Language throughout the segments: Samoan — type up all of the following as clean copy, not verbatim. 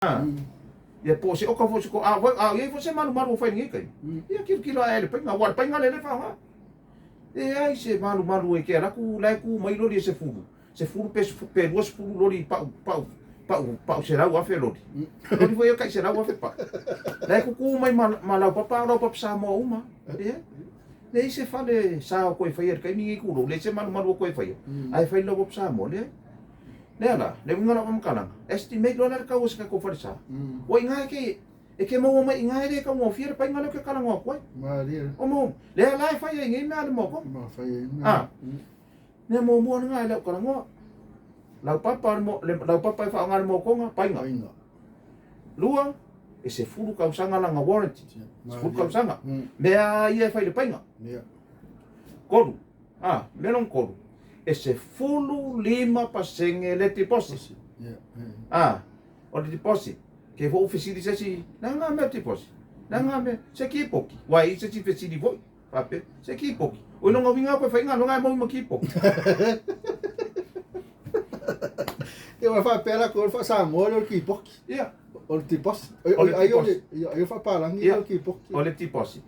Ia po o se oka foi o se ko, a a o i ai foi se malumalu o fai i lenei taimi, ia tilotilo ae i le paiga, aua o le paiga lea e faaaoga. E leai se malumalu e te alu atu la e tu mai loli e sefulu, sefulu pe pe 20 loli pau pau pau pau 100,000 loli. Loli foi ia tai 100,000 pau. La e tutu mai ma, ma laupapa a o laupapa Samoa uma. Leai. Leai se fale sa o toe faia i le taimi lenei tulou, leai se malumalu o toe faia, ae fai i le laupapa Samoa, leai. Lea la, le uiga o lau faamatalaga, estimate loa la le tau o se tatou falesa. Ua i ina e te, e te maua mai i ina e le taugofie le paiga lea ou te talanoa atu ai. Malie. O mo, lea la e fai ai nei mea a le Moakoga. Ma fai ai mea. A, mea muamua lena e le au talanoa. Laupapa, le, le, laupapa e faaaoga e le Moakoga, paiga. Paiga. Lua, e 10 tausaga lana warranty. 10 tausaga. Mea ia e fai i le paiga. Yeah. Tolu, a, mea lona tolu, e 15% le deposit. A, o le deposit, ke foi fesili se isi, le a nga mea deposit? Le a nga mea, se kipoki. Ua i se isi fesili foi, faapea, se kipoki. O lona uiga koe fai galuega e maua ma kipoki. Ia ua faapea latou o le faa-Samoa lea o le kipoki. Ia. O le deposit. O le Ai o le, deposit. ia, ai o le faapalagi Ia. lea o le kipoki. O le deposit,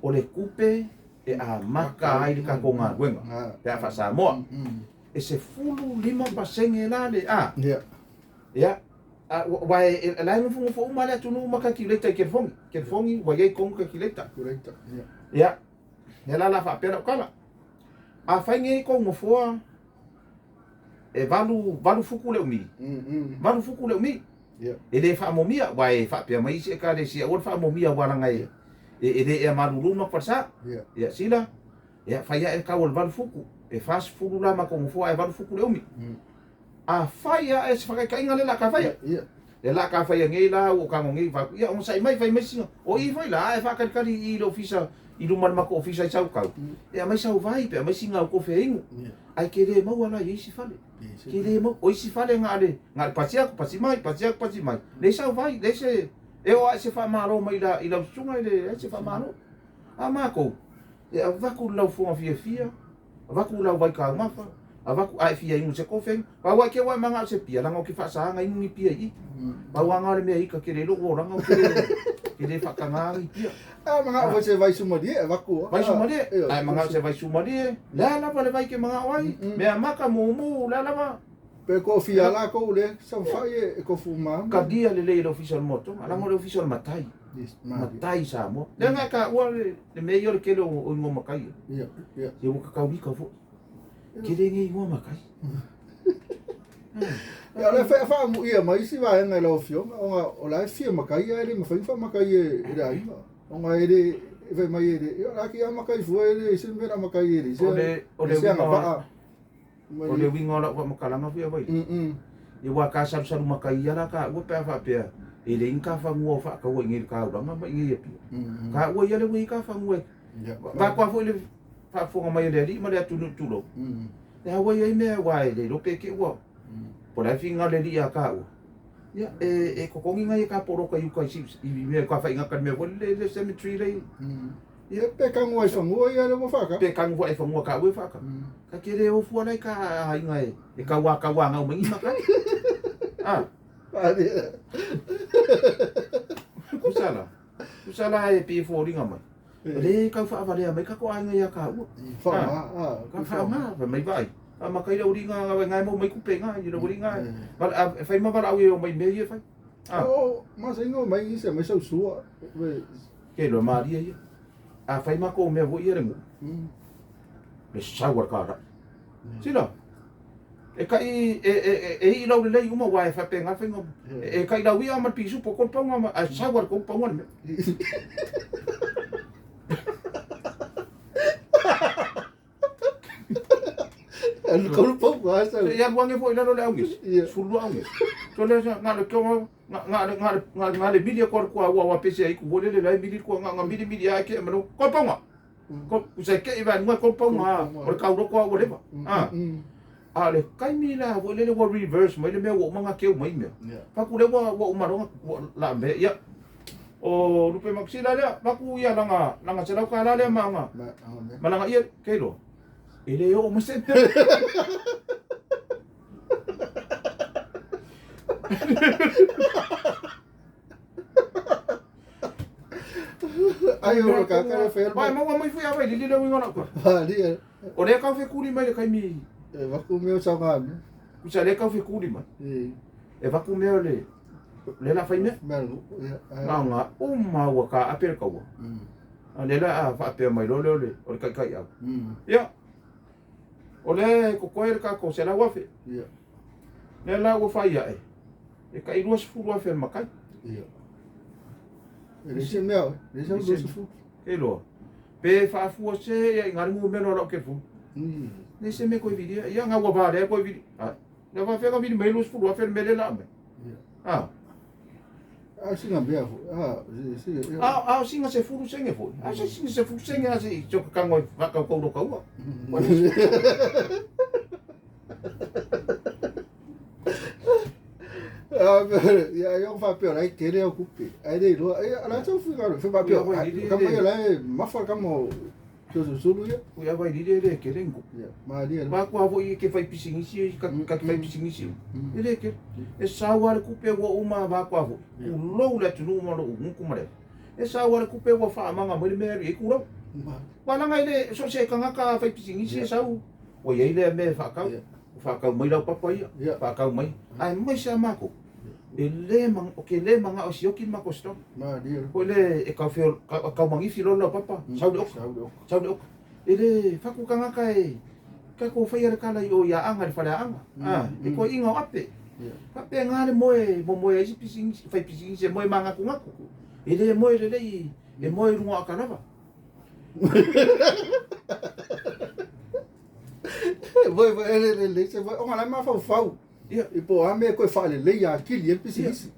o le tupe e amata ai le tatou galuega pe a faa-Samoa. E 15% la le a. Ia. Ia. Aua e, la e nofonofo uma le atunuu ma calculator i telefoni. Telefoni ua i ai tonu calculator. Calculator, ia. Ia. Lea la o le a faapea lau tala. Afai nei tou nofoa e valu, valu futu le umi. Valu futu le umi. Ia. E le faamomia, aua e faapea mai isi ekalesia, aua le faamomia aua leaga e, e, e le ea malulu ma falesa. Ia. Ia, sila, ia, fai ae le tau o le valu futu. E 40 la matou nofoa ae valu futu le umi. Afai ae se faataitaiga lea o le a ta faia. Ia. Lea o le a ta faia nei la ua tago nei vaku. Ia onosai mai fai mai sina. O i foi la ae faatalitali i le ofisa i luma o le matou ofisa i Sautau. E aumai sau vai pe aumai sina au kofe e inu. Ae ke le maua la i isi fale. Ke le maua. O isi fale na o le na o le pasi atu pasi mai pasi atu pasi mai. Leai sau vai, leai se e oo ae se faamalo mai la i lau susuga e leai se faamalo. A matou e avatu le laufoga fiafia Avatu lau vai taumafa, avatu ae fia inu se kofe, pau ai ke ua e manao se pia, leaga ou te faasaga inu ni pia i i. Pau lava na o le mea ika tele i lou olaga ou te le, te le faatagaga ni pia. A manao foi se vai sumalie e avatu. Vai sumalie, ae manao se vai sumalie, le a lava le vai ke manao ai, mea maka, mumu, le a lava. Pe kofia lakou le saofai e kofu ma. Talia lelei e le Ofisa o le Motoga, leaga o le Ofisa o le Matai. Matai Samoa. Lea na e taua le mea ia o le tele o igoa matai ia. Ia, ia. Ia ua tataulika foi. Tele nei igoa matai. Ia, o le faamuia mai isi vaega i lau Afioga, ona o la e fia matai ae le mafai ona faamatai e le aiga. Ona e le, e fai mai e le, ia o la e matai fua e le se mea la matai e le se. O le, o le se agavaa. O le uiga o lau faamatalaga foi Vaili, ia aua ka salusalu matai ia la taua pe a faapea e leai ni ta fanua o faataua i inei i le taulaga ma i inei i Apia. Taua ia le ua i ai ta fanua e vaeatu foi le faafofoga mai a le alii ma le atunuu tulou. Lea ua i ai mea aua e le iloa pe te i ua po o le a le finagalo o le alii ia taua. Ia e totogi nai a ta poloka i uta i i mea i tafaigata i le mea foi lele le cemetery lea i Ia pe kanu ai fanua ia le ua faaka. Pe kanu foi ai fanua ka ua faaka. Ka te le ofu ala i ka aiga e e kauā kauā ngau mai ni makai. Ah. Kusala. Kusala e pi fōringa mai. Le kau whaavalea mai ka ko aiga ia ka ua. Whaonga. Ah. Ka whaonga, whai mai vai. A makai le uri ngā ngai ngai mau mai kupe ngā, i le uri ngā. Whai ma wala au e o mai mea ia whai. Ah. Oh, ma sa ingo mai ise mai sau sua. Ke iloa malie ia. A fai makou mea foi ia le nuu, le sau a le kalaʻi. Sila, e kai, e, e, e, e ii lau lelei uma aua e faapena le faiga. E, e kai lau ia ma le pisupo tolu pauga ma, ae sau a le tolu pauga le mea. Alu tolu pauga, sau. Se i alu ane foi i lalo le augesi, 12 augesi. So le, na o le keo, na na na na na le mili ko ko ua ua pese ai ku vole le lai mili ko nga mili mili ai ke mano ko paunga ko se ke iwa ngua ko paunga o le kauro ko ua leva a a le kaimi la vo le le ua reverse mai le mea ua uma nga keu mai mea faku le ua ua uma longa la me ia o lupe maksila lea faku ia langa langa selau kala lea ma nga ma langa ia ke lo e le o ma se. Ai o ka ka fe Vai maua mai fui a vai lili le uiga lau kala. Malie. O lea kau fekuli mai le kaimi. E vaku mea o sauga mea. Kusa lea kau fekuli mai. E vaku mea o le le la fai mea. Mea le ia. Nga uma ua ka ape le kaua. A le la a faapea mai loa lea o le kaikai au. Ia. O lea e kokoe le kākou 100,000. Ia. Lea la ua fai ae. E kai 20,000 le makai. Ia. E le se mea, le se 20. E loa. Pe faafua se ia i ngā mu mea loa lau telefoni. Ne se mea koe vilia. Ia ngā ua vā lea koe vili. Le whawhenga vili mai 20,000 le mele la mai. A singa mea fo. A si. A singa se furu senge fo. A se singa se furu senge a se i choka kango whakau kau roka ua. Ia yo fa pe rai kere o kupe. Ai le loa. Ai ala tau fi ka fa pe. Ka mai la mafa ka mo sulu ia. Ui a vai lili le kere ngu. Ia, malie. Ma ku avo i ke fai pisingisi ka ka fai pisingisi. E le kere. E sawa le kupe ua uma va ku avo. U lou le tunu ma lo ngu mare. E sawa le kupe ua fa manga mo le mea e ku lau. Wala ngai le so se kanga ka fai pisingisi e sau. O ia ile me fa kau. Fa kau mai lau papa ia. Fa kau mai. Ai mai sa mako. E le mang o ke le manga o sioki mako sto. Malie. Ko le e kau feo kau mangifi lo lau papa. Sau le oka. Sau le oka. E le faku kanga ka e ka ko whai ara kala i o ia anga le whare anga. E koe inga o ape. Pape ngā le moe, mo moe aisi pisingisi, whai pisingisi e moe mangaku ngaku. E le moe le lei, e moe runga akalava. Moe moe le le le se moe, o ngā lai mawhau whau. I po a me koe whaale lei a kili e pisingisi.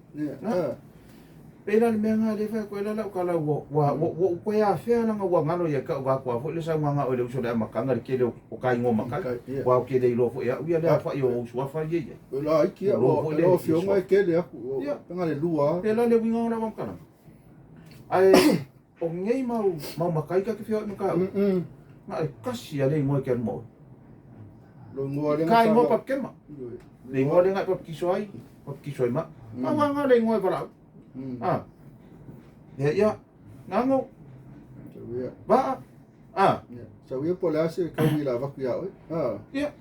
Pēlā le mea ngā le whai koe la lau kala ua koe a whea langa ua ngalo ia ka ua kua fo le sau nganga o le uso le amakanga le kele o ka ingo makai. Ua o kele i loa fo ia uia le a whai o usu a whai ia. La iki o le fionga e kele aku. Tanga le lua. Pēlā le winga o la wangkana. Ai o ngei mau mau makai ka ke whio i maka au. Ngā e kasi a le ingoa ke anumau. Ka ingoa papkema. Le ingoa le ngai papkiso ai, papkiso ai ma. Ngā ngā le ingoa e walau. Ia, ia, ngango. Vaa. Sau ia po le ase kau i la vaku ia oi. Ia.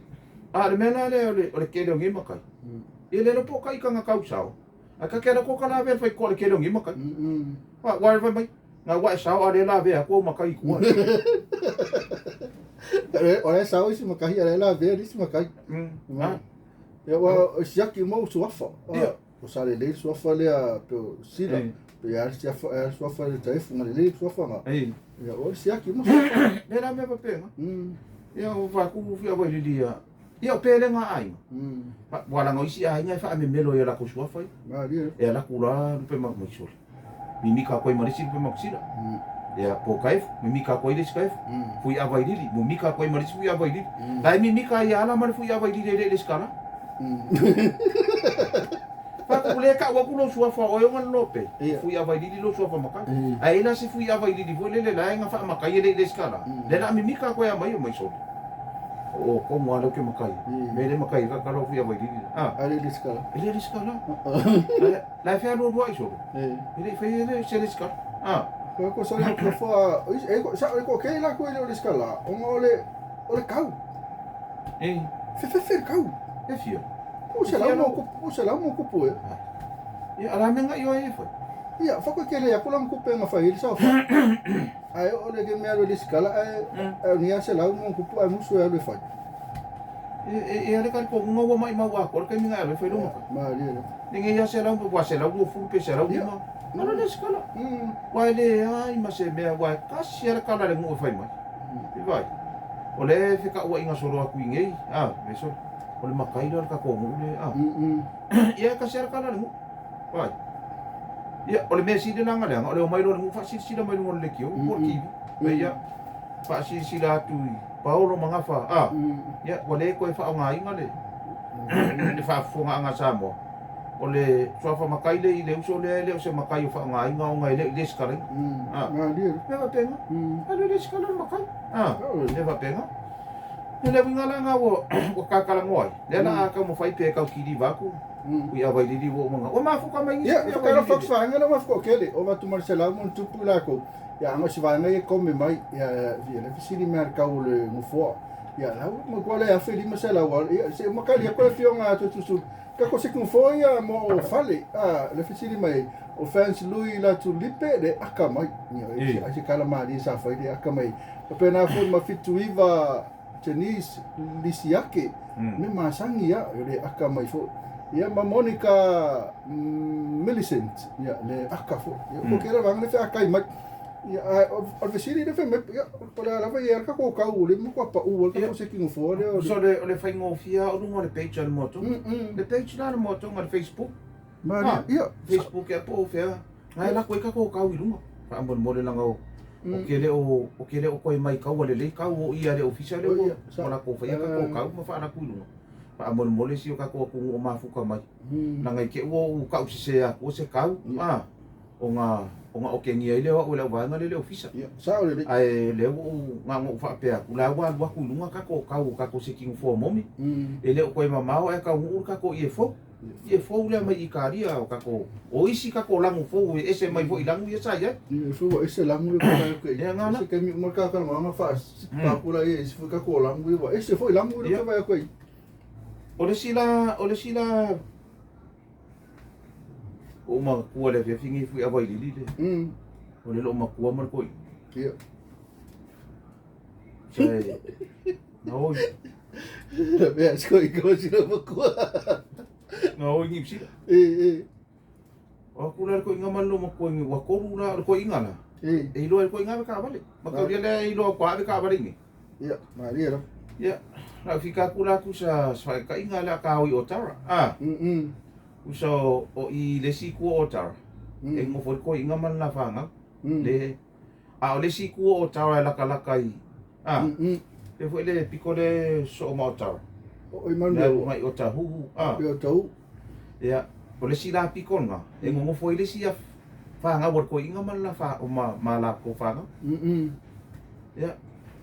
A le mea la le o le kele o ngi makai. Ia le po kai kanga kau sao. A ka kera ko kala ve fai ko le kele o ngi makai. Wa wa fai mai. Nga wa sao a le la ve a ko makai ku. O le sao isi makai a le la ve isi makai. Ia wa siaki mo suafa. Ia. O sa le le suafa le a pe sila. Pe ia siafa suafa le taifu nga le le suafa nga. Ia o siaki mo. Le la me pape nga. Ia o fa ku fi a vai lili ia. Ia o pele nga ai. Wala nga isi ai nga fa me melo ia la ko suafa. Ia la kula lupe ma mo isole. Mimi ka koi marisi lupe ma sila. Ia po kaif, mimi ka koi le skaif. Fui a vai lili, mimi ka koi marisi fui a vai lili. Lai mimi ka ia ala mar fui a vai lili le skala. Fa le ka wa kulo suafa o yo ngan lope. Fui a vai lili lo suafa makai. Ai la se fui a vai lili fo le le la nga fa makai le le skala. Le la mimi ka koi a mai o mai sole. O ko mo ala ke makai. Me le makai ka ka lo fui a vai lili. A le le skala. E le skala. La fe lo lo sole. E le fe le se le skala. Ko sa le ko fa e ko sa ko ke la ko le skala. O ngo le o le kau. E. Fe fe fe kau. E fio. O se la mo o se la mo ko po. Ia ala me ngai o e foi. Ia fa ko ke le ko la mo pe nga fa ile sa fa. Ai o le ke me le skala ai ni a se la mo ko po ai mo so le fa. E e le ka ko ngo mai mau a ko ke mi ngai le foi lo. Ma le. Ninge ia se la mo wa se la mo fu pe se la mo. Ala le skala. Wa le ai ma se me wa ka si ala kala le mo fai mai. I vai. O le fe ka wa inga solo aku ingei. Me so. O le makai la ka ko mo le Ia ka se ala kala le mo. Vai. Ia o le me si le langa le o le mai lo le mo fa si si la mai lo le kio ko ki. Me ia fa si si la tu Paolo mangafa. Ia wa le ko e fa nga inga le. Le fa fonga anga sa mo. O le suafa makai le i le uso le le o se makai o fa nga inga o ngai le le skala. Ma le. Me va penga. A le le skala makai. Le va penga. Le le winga la nga wo ka kala ngoi. Le la ka mo fai pe ka kiri vaku. Ui a Vailili ua uma ua mafuka mai nisi. Ia, fa ka fox vaega na mafuka kele. O vatu ma se lau mo tupu la ko. Ia anga si vaega ye kome mai. Ia ia le fisili mea kau le ngufoa. Ia lau mo ko le afe lima se lau. Ia se makali ko le fionga tu tu su. Ka ko se ngufoa ia mo fale. Ah, le fisili mai o fans lui la tu lipe le aka mai. Ia se kala mali sa fai le aka mai. Pena fo ma fitu iva Janice Lisiake me masangi ia le aka mai fo. Ia ma Monica Millicent ia le aka fo. Ia ko kera vanga le fe akai mai. Ia o le fesili le fe mai ia o le lava ia ka ko kau le mo ko pa u ka ko se kingo fo le. So le o le faigofia o luga o le page a le motu. Le page la le motu le Facebook. Ma ia Facebook e po fea. Ngai la koe ka ko kau i luga. Fa mo mo le langa o o ke le o o ke le o koe mai kau le le kau o ia le ofisa le o o la ko fa ia ka ko kau ma fa la ku luga. Fa mo mo le si o ka ko ku o mafuka mai. Nanga ke o u kau se a ko se kau a o nga o ke ngia ile o le vaega le le ofisa. Ia sa o le ai le o nga ngo fa pe ku la wa wa ku luga ka ko kau ka ko se kingu fo momi. E le o koe mamao e ka u ka ko ie fo. Ie fo le mai i karia o ka ko o isi ka ko langu fo e ese mai fo i langu ia sa ia. Ia fo ese langu le ko ka Ia ngana. Se ke mi mo ka ka nga fa pa ku la ia ese fo ka ko langu ia ese fo i langu le ka ko. O le sila o le sila o ma kua le fingi fu a vai lili le. O le lo ma kua ma ko. Ia. Sai. No. La vea sko i ko sila ma kua. No ngi sila. E. O ku la ko inga malo ma ko ngi wa koru la ko inga la. E. E ilo ko inga ka vale. Ma ka le ilo ko ave ka vale ngi. Ia, maria la. Ia, la fika ku la ku sa sa ka inga la ka o tara. Ah. Usa o i le si ku o tara. E ngo fo ko inga man la fanga. Le a o le si ku o tara la ka la kai. Ah. Le fo le piko le so ma o tara. O i man le mai o tahu. Ah. Ia tau. Ia, o le si la piko nga. E ngo fo le si a fanga wo ko inga man la fa o ma ma la ko fanga. Ia.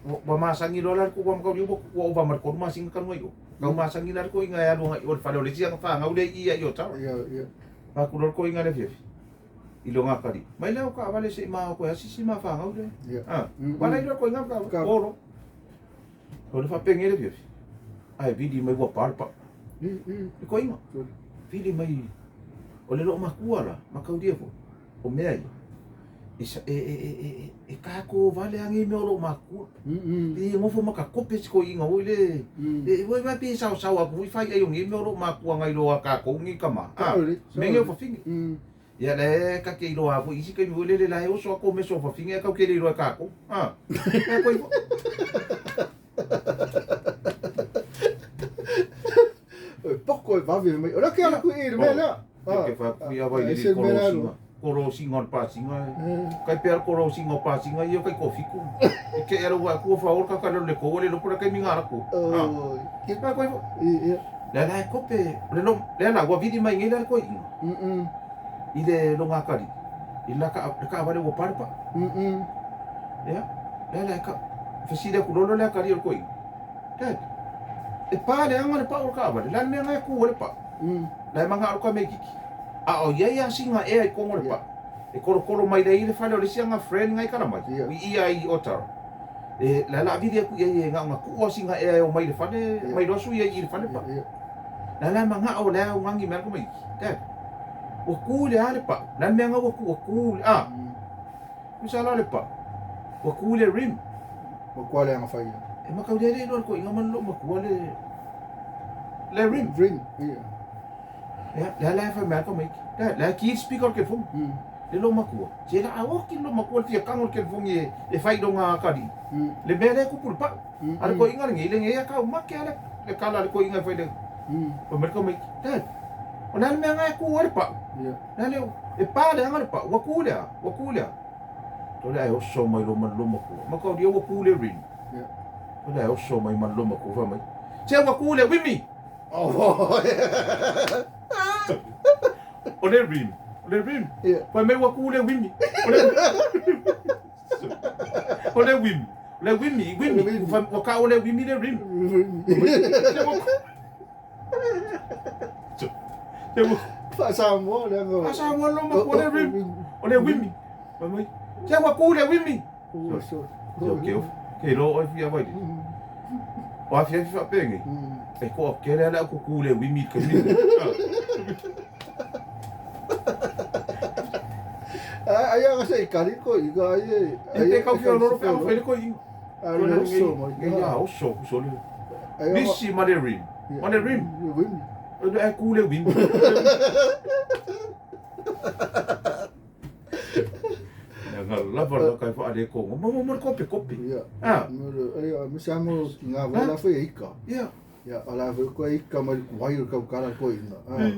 Wa masangi lola ko wa ko yubo ko wa mar ko masinga kan ngai ko. Kau masangi la ko inga ya lu ngai o fale o le si nga fanga le ia i o tara. Ia ia. Pa ku ko inga le fifi. I lo ngakari. Mai leo ka vale se ma ko asisi ma fanga le. Ah. Wala ilo ko inga ka oro. O le fa penge le fifi. Ai vidi mai wa parpa. I ko inga. Vidi mai o le lo makua la, makaudia fo. O mea ia. E e ka ko vale angi me o lo makua. E ngofo maka kope ko inga o le. E wai wai pe sao sao aku i fai ai o ngi me o lo makua ngai lo ka ko ngi kama. Ah. Menge o fafingi. Ia le ka ke ilo a isi kai mo le le la e oso ko me so fafingi ka ke le ilo ka ko. Ah. E ko i. Poko e vavi mai. Ora ke ala ku i le mea la. Ke fa ku ia vai le koro. Koro singa o pasinga. Kai pe koro singa o pasinga ia kai ko fiku. E ke era wa ku fa orka ka le ko le lo pura kai minga ko. Ah. Ke pa ko. Ia. Le la ko pe le lo le la wa vidi mai ngai la ko inga. I le lo ngakari. I la ka vale o parpa. Ia. Le la ka fesida ku lo le kari o ko inga. Dad. E pa le anga le pa o ka vale. La me ngai ku le pa. La manga o ka me kiki. A o ia ia singa e ai kongo le pa. E koro koro mai le i le fale o le singa friend ngai kala mai. I ia i otara. E la la vidi ku ia ia nga ku o singa e ai o mai le fale mai lo su ia i le fale pa. La la manga o le au ngangi me ko mai. Dad. O ku le ale pa. La me nga o ku o ku a. Usa la le pa. O ku le rim. O kwa le anga fai. E makau le lo ko inga man lo makua le le rim. Rim. Ia. Ya, la la fa me ko mai. La la ki speaker ke fong. Le lo makua. Se la o ki lo makua fia kango ke fong e e fai do nga kari. Le me le ku pul pa. Ala ko inga ngi le ngi ka ma ke ala le kala le ko inga fai le. O me ko mai. Dad. O na me nga ku o pa. Ia. La le e pa le anga le pa. Wa ku le. Wa ku le. To le ai o so mai lo man lo makua. Makau dia wa ku le rim. Ia. O le ai o so mai man lo makua fa mai. Se wa ku le wimi. Oh. O le rim. O le rim. Ia. Fa mai wa ku le wimi. O le wimi. Le wimi, wimi. Fa wa ka o le wimi le rim. Faa-Samoa leaga o. Faa-Samoa lou matua le rim. O le uimi. Fai mai, Se ua ku le uimi. Ua so. Se ke ofi. Ke iloa oe fia vai. O afiafi faapenei. E toatele lava le au kuku le uimi i le taimi lenei. Ai aga se i kali ko iga ai e. E pe kau fia lolo pe au fai le koiina. Ai le oso mai. Ngai ia oso ku sole. Nisi ma le rim. Ma le rim. Wim. E ku le wim. Nga lava la kai wha ale ko. Mo mo mo kope kope. Ia. Ah. Mo ai mo sa mo nga va la foi ika. Ia. Ia ala foi ko ika mai ku vai ka kala ko ina. Ah.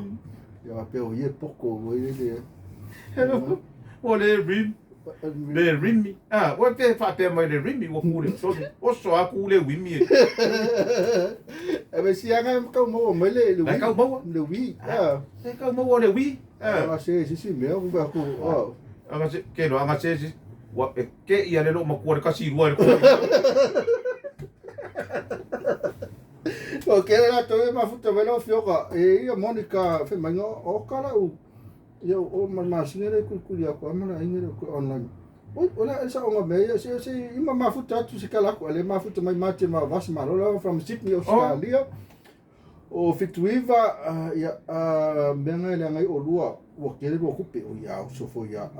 Ia pe o ie poko o ie le. Hello. O le rim. Le rimi. Ah, o te wha mai le rimi o ku le sole. O so a ku le wimi. E me si anga kau mo mai le le. Lai kau maua. Le wi. Ah. Lai kau maua le wi. Ah. Se si si mea ku ba ku. Ah. Anga se ke lo anga se si wa e ke ia le lo makua le kasi rua le ko. O ke la to e mafuta vela fioka e ia Monica fe mai o kala u. Ia o ma masina le kulikuli aku ama le aiga le ko online. Oi o le sa onga me ia se se i ma mafuta atu se kala aku ale mafuta mai mate ma vasa ma lola from Sydney Australia. O Fituiva ia mea le ngai o lua ua kele lua kupe o ia o sofo ia.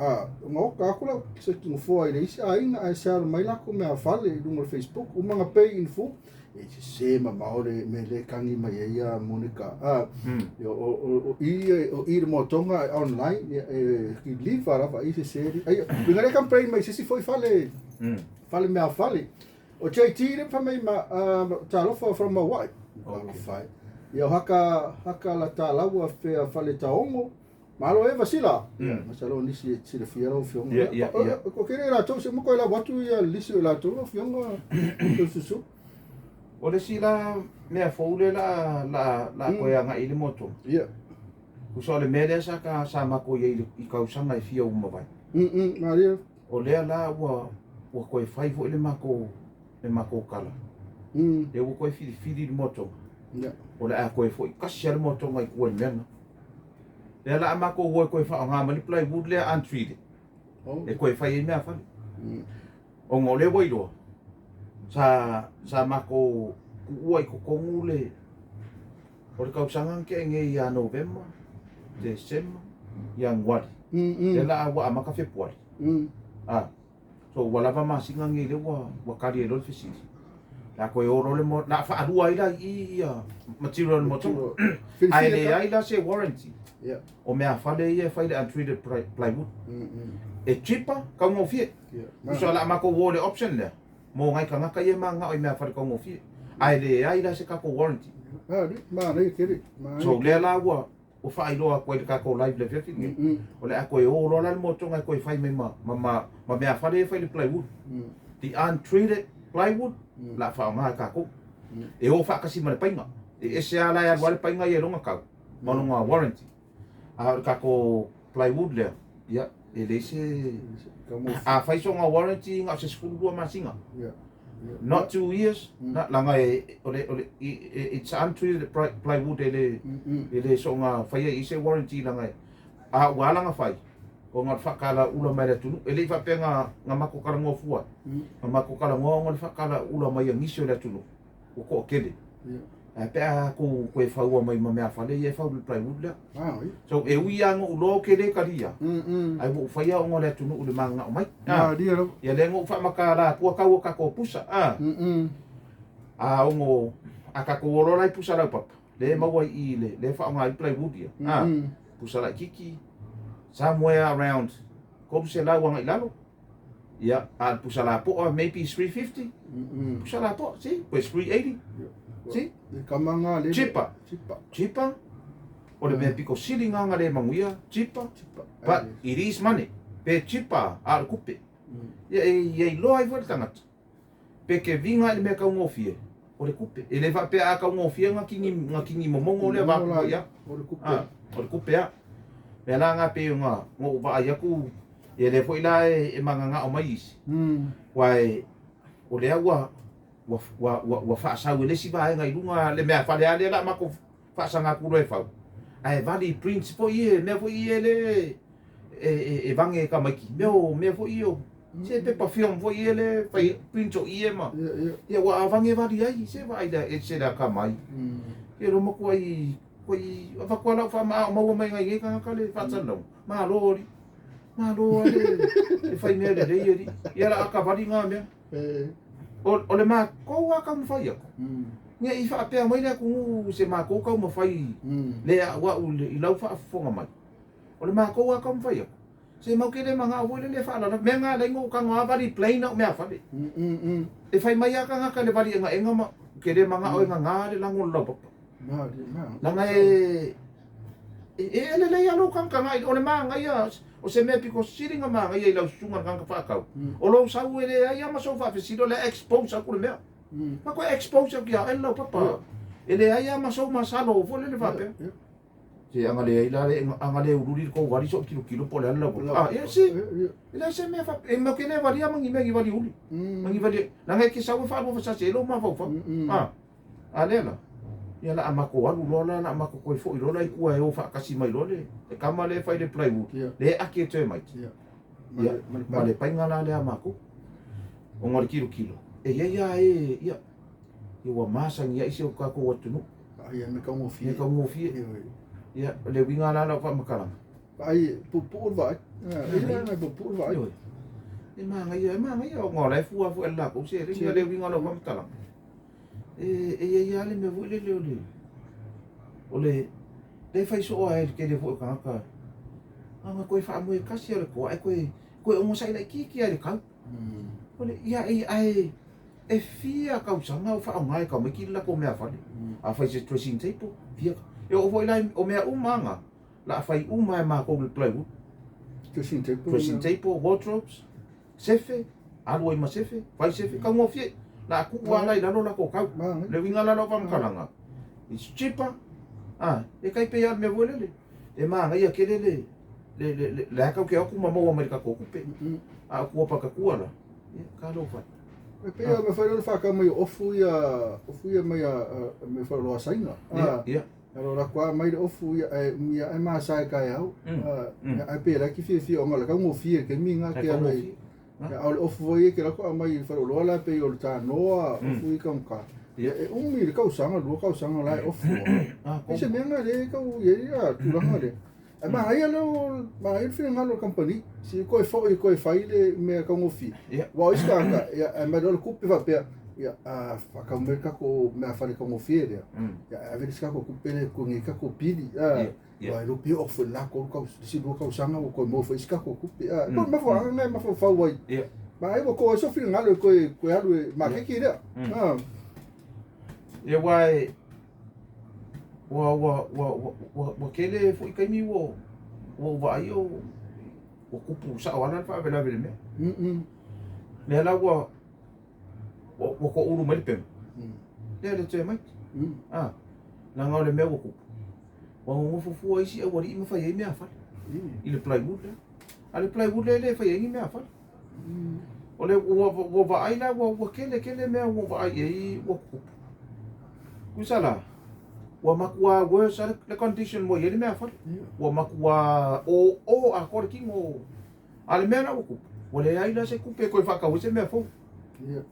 Nga o ka kula se ki ngofoa i le isi aiga ae se mai lako mea fale i lunga o le Facebook uma nga pay info e se se ma maole me le kangi mai e ia Monica. O i o i le motonga online e ki liva lava i se se ai winga le campaign mai se si foi fale fale mea fale. O JT le fa mai ma talofa from Hawaii. Okay. Ia haka haka la talaua fea fale taongo. Malo e vasila. Masalo nisi e tira fia lau fionga. Ia. Ko kere la tau se mo la watu ia lisi o la tau fionga. Susu. O le sila mea foule la la la koe anga i le moto. Ia. Usa le mea lea sa ka sa mako ia i kausanga e fia uma vai. Maria. O lea la ua ua koe fai foi le mako kala. Le ua koe fili fili le moto. Ia. O le a koe foi kasi le moto ngai kua le mea. Lea la mako ua koe wha ngā mani plywood lea untreated. E koe whai e mea whale. O ngō le wairoa. Sa mako kuua i kokongu le o le kausangan ke nge ia November, December, ia ngwari. Le la ua amaka February. So ua lava masinga nge le ua kari e lole fesili. La koe oro le mo, la whaalua ila i ia material motonga. Ai le ai la se warranty. O mea whale ia whai le untreated plywood. E cheaper, kau ngō. Usa la mako wo le option lea. Mō ngai kangaka ia maa ngao i mea whare kau ngō. Ai le ai la se kako warranty. Ma nei kere. So lea la ua o whailoa koe le kako live le fiafi nge. O le a koe o lola le motonga koe whai me ma mea whare e whai le plywood. The untreated plywood, la wha ngā kako. E o whaakasi ma le painga. E ese ala e alua le painga i e longa kau. Ma longa warranty. A o le kako plywood lea. Ia, e le se... A whaisonga warranty ngā se sefulu masinga. Not 2 years. Na langa e ole it's untreated plywood e le songa whaia i se warranty langa e. A ua langa whai. O ngā whakala ula mai le atunu. E le i whapea ngā mako kala ngō fua. Ngā mako kala ngō ngā whakala ula mai a nisi o le atunu. O ko kele. A pea ko koe whaua mai ma mea whale i e whau le plywood lea. So e ui a ngō ulo ke le karia. Ai wo whaia o ngō le atunu ule maa ngā o mai. Ia le ngō whamaka la kua kau o kako pusa. A o ngō a kako oro lai pusa lau papa. Le maua i le le wha o ngā i plywood ia. Pusa lai kiki. Somewhere around koru se lau anga i lalo. Ia, a pusa la poa maybe 350. Pusa la poa, si, pues 380. Si? Kamanga le. Cheaper. Cheaper. O le mea piko sili nganga le manguia, cheaper. But it is money. Pe cheaper a le kupe. Ia ia iloa ai foi le tangata. Pe ke vinga i le mea kaungofie. O le kupe. E le whapea a kaungofie ngā kingi momongo lea wāku ia. O le kupe. O le kupe a. Mea la ngā pe ngā ngō waa aku ia le foi la e manganga o mai isi. Wai o lea ua whaasau e lesi vaenga i lunga le mea whale ale la mako whaasanga kuro e whau. Ae vali prints foi ia, mea foi ia le e vage e tamaiti. Mea o mea foi ia o se pepa film foi ia le fai print o ie ma. Ia ua a vage vali ai se vaai lea e se le akamai. Ia lo matuai koi avatu lava lau faamaa o maua mai nai nei tagata le faasalalauga. Malo alii. Malo lava le fai mea lelei alii. Ia la a vali na mea. O le matou lava taumafai atu. Ne i faapea mai le atunuu se matou taumafai le a'ua'u i lau faafofoga mai. O le matou lava taumafai atu. Se mau te le manao foi lele e faalala. Mea na alai ona ou tago lava vali plain au meafale. E fai mai lava tagata i le vali egaega ma ou te le manao e gaga le lago o le laupapa. Leaga e e lelei lava lou tagatagai, o le manaia o se mea pito sili ona manaia i lau susuga i le tagata faatau, o lou sau e leai lava ma sou faafesili, o le a expose atu le mea. Ma toe expose atu ia oe le laupapa. E leai lava ma sou masalo foi lele faapea. Se a na leai la le, a na le uliuli le tou vali se i ou tilotilo po o le a le laupapa. Ah, ia se, e leai se mea faapea, e matou te le valia ma ni mea ni vali uli. Ma ni vali, leaga e te sau e faaluafesasi ai lou mafaufau. Ah. A lea la, ia la a matou alu loa la, la a matou toe foi loa la i tua e o faatasi mai loa le tama lea e fai le plywood, lea e ake e termite. Ia, ma le paiga la lea a matou. Ona o le tilotilo, e i ai lava e, ia, ia ua masani ai si o tatou atunuu. Ia, mea taugofie. Mea taugofie. Ia, o le uiga la o lau faamatalaga. Vaai, puupuu le vaai. Ia, e puupuu le vaai. E manaia, e manaia, ona o la e fua foi e le latou seleni, o le uiga o lau faamatalaga. E i ai lava le mea foi lele o le, o le, lea e fai soo lava e le tele foi o tagata, na ona toe faamoe tasi lava o le toa, ae toe, toe onosai laitiiti lava i le tau. O le, ia, ae e fia tausaga o faaaoga e tamaiti le latou meafale. Afai se dressing table, fia, e oo foi la, o mea uma lava na, la a fai uma lava e matou i le plywood. Dressing table. Dressing table, wardrobes. Sefe, alu ai ma sefe, fai sefe, taugofie. La a tuu lava la i lalo latou tau. Le uiga la o lau faamatalaga, it's cheaper, ah, e tai pei lava o le mea foi lele, e manaia tele le, le, le, le, le a tatou te o atu ma maua mai le tatou tupe. A o tua patatua la, ia, talofa e. E pei lava mafai ona faatau mai o ofu ia, ofu ia mai a, mai faleoloa a Saina. Ia, ia. Alo la koa mai le ofu ia ae umi ae masa e taeao. Ae pe la ki fiafia ona o le taugofie i le taimi lena ke alo ai. A o le ofu foi ia ke lako aumai i faleoloa la pei o le tanoa, ofu i taugata. Ia e umi le tausaga, lua tausaga la e ofu ai. E se mea lena lea e tau i ai le tulaga lea. Ae manaia lea o, manaia le finagalo o le kamupani, se i toe foi e toe fai le mea taugofie. Aua o isi tagata, ia aumai loa le tupe faapea, ia a faatau mai le tatou meafale taugofie lea, ia ae ave le isi tatou tupe lea e totogi ai tatou pili, a, aua e le o pei oo foi i le la tolu tausaga, isi lua tausaga ua toe maua foi isi tatou tupe, a, pei o le mafuaaga lena e mafaufau ai. Ma ai ua to ai sou finagalo e toe toe alu e maketi lea. A. Ia aua e ua ua ua ua ua tele foi taimi ua ua ou vaai o ua tupu sao lava la le faalavelave i le mea. Lea la ua ua toulu mai le pema. Lea le termite. Ah, leaga o le mea ua tupu. Ua nonofo fua isi aualii ma fai ai meafale. I le plywood lea. A le plywood lea e le fai ai ni meafale. O le ua ua vaai la ua ua tele tele mea ua vaai i ai ua tupu. Tusa la, ua matua worse lava le condition ua i ai le meafale. Ua matua oo atoa le tino. A le mea la ua tupu, ua leai la se tupe e toe faatau ai se mea fou.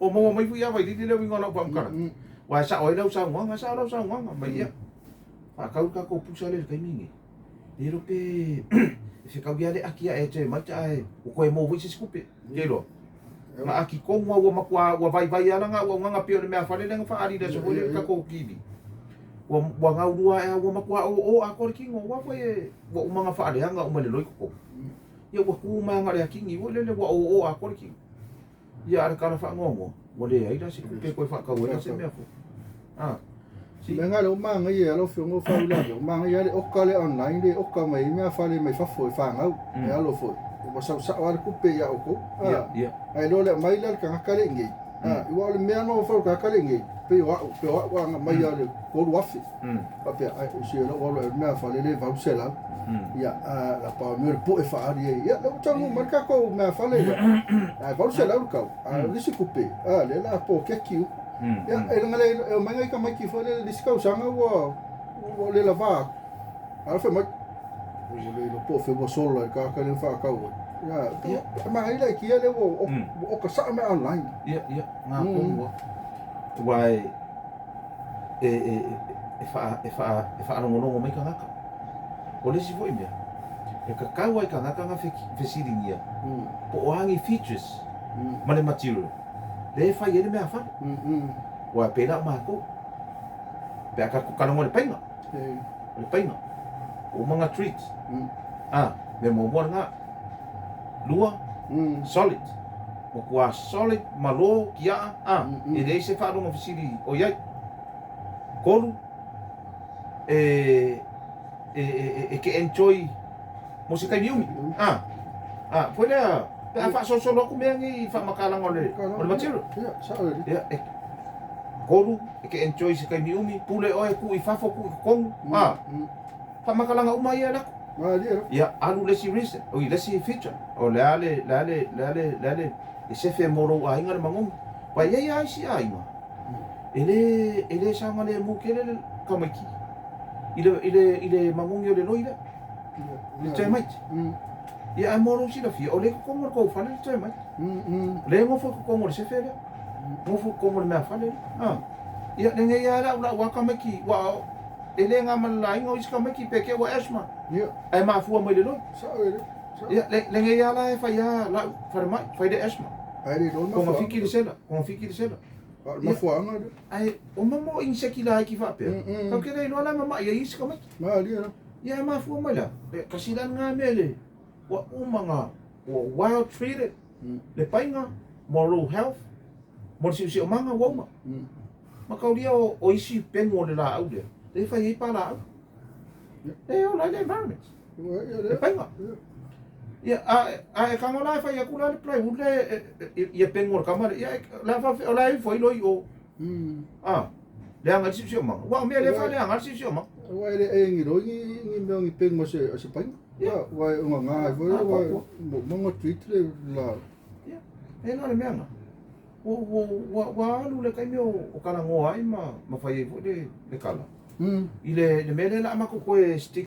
Ua maua mai foi ia Vailili le uiga o lau faamatalaga. Aua e sao ai lau saunoaga, e sao lau saunoaga mai ia. Faatau le tatou pusa lea i le taimi lenei. Le iloa pe e fetaui lava le aki ae e maita ae ua toe maua foi se isi tupe. Ke iloa. Na aki tonu lava ua matua ua vaivai lava lana auaunaga pei o le meafale lea na faaali i le aso foi lea i le tatou TV. Ua ua gaulua ae lava ua matua oo atoa le tino aua foi e ua uma ona faaleaga uma e le loi totonu. Ia ua tu mai lava na o le akigi foi lele ua oo atoa le tino. Ia a o le tala faanoanoa, ua leai la se tupe e toe faatau ai la se mea fou. Ah. Si. Mea nga lea ua manaia e lau afioga ua faauilavea, ua manaia lava le oka lea online lea e oka mai ai meafale mai fafo e fanau, e alo foi. Ua sau sao lava le tupe ia outou. Ia, ia. Ae iloa le aumai lea le tagata lea i inei. Aua o le mea na fai o le tagata lea i inei, pei o au, pei o au a na aumai lava le 3,000. Faapea, ai, o si lau alu e meafale lea e 800. Ia, a la pa mea o le poe faaali ai. Ia, lea ua taunuu mai le tatou meafale lea. Ae 800 le tau. A o le isi tupe, a, lea o le a poloketi uma. Ia, e leaga le, e omai nai tamaiti foi lele i le isi tausaga ua, ua le lava atu. A fai mai. Ua le iloa po o fea ua sola i le tagata lea na faatau ai. Ia, Ia. manaia la i kia lea ua ua oka saʻa mea online. Ia, ia, ngā tonu lava. Aua e, e, e, e, wha, e, wha, e whaalongolongo mai tagata. O le isi foi mea, e tatau ai tagata na fesiligia, po o a ni features ma le material, lea e fai ai le mea fale. Aua e pei la o matou, pe a tatou talanoa i le paina, o le paina, ua uma ona treat, a, mea muamua lena. Lua, solid, matua solid, malo, tiaa, a, e leai se faalogo fesili o i ai. Tolu, e, e, e, e te enjoy mo se taimi umi. A, a, foi lea, pe a faasolosolo atu mea nei i faamatalaga o le, o le material. Ia, sao e. Ia, e, tolu, e te enjoy se taimi umi, pule oe, tuu i fafo, tuu i totonu, a, faamatalaga uma ia e lako. Malie la. Ia, alu le isi reason, oi, le isi feature, o le a le, le a le, le a le, le a le, e sefe mo lou aiga le magogi. Aua e i ai lava isi aiga, e le, e le saogalemu tele le tamaiti i le, i le, i le magogi o le loi lea, le termite. Ia, ae mo lou silafia, o lea e i totonu o le tou fale le termite. O lea e nofo i totonu o le sefe lea, nofo i totonu o le meafale lea. A, ia, lenei lava lau, lau lava tamaiti, aua e le na ma le laina o isi tamaiti pe te i ua asthma, Ia. ae mafua mai le loi. Sao e le. Sao. Ia, lenei lava la e fai lava lau falemai, fai le asthma. Ae le iloa le Togafiti mafuaaga. le sela, togafiti le sela. A o le mafuaaga lea. Ae o mea o insect laiti faapea, tatou te le iloa la e mamai ai isi tamaiti. Malie la. Ia e mafua mai la, e tasi la lena mea le, ua uma na, ua well treated, le paina, mo lou health, mo le siosiomaga ua uma. Mataulia o isi pegu o le laau lea, lea e fai ai palaau. E ola ai le environment, le paina. Ia, a e tago la e fai atu la le plywood lea ia pegu o le tama lea, ia, o le a faapefea, o la e ifo ai loi i o. A, leaga ai le siosiomaga. Aua o mea lea e faaleaga ai le siosiomaga. Aua e le e ni loi ni mea o ni pegu o se paina. Aua e ogaga ai foi aua ua uma ona treat le la. Ia, e na o le mea lena. Ua alu le taimi o talanoa ai ma fai ai foi le tala. I le mea lea o le a matou toe stick.